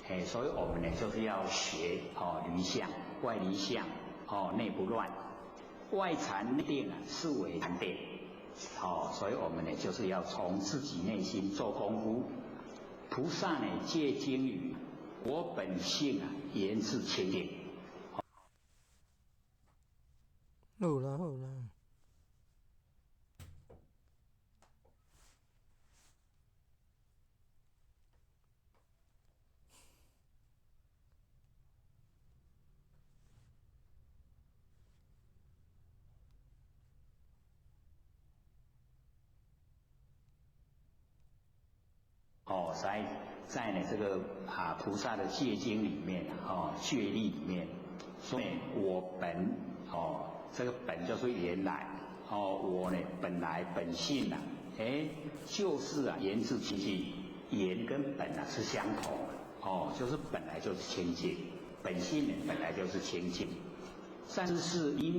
哎，所以我們呢就是要學哦離相，外離相，哦內不亂，外禪內定啊，是為禪定。哦，所以我們呢就是要從自己內心做功夫。菩薩呢戒經云：我本性啊，原自清淨。好啦好啦。哦，在呢這個啊菩薩的戒經裡面哦，戒律裡面，所以我本哦，這個本就是原來哦，我呢本來本性啊，哎，就是啊原自清淨，原跟本啊是相同哦，就是本來就是清淨，本性呢本來就是清淨，但是因。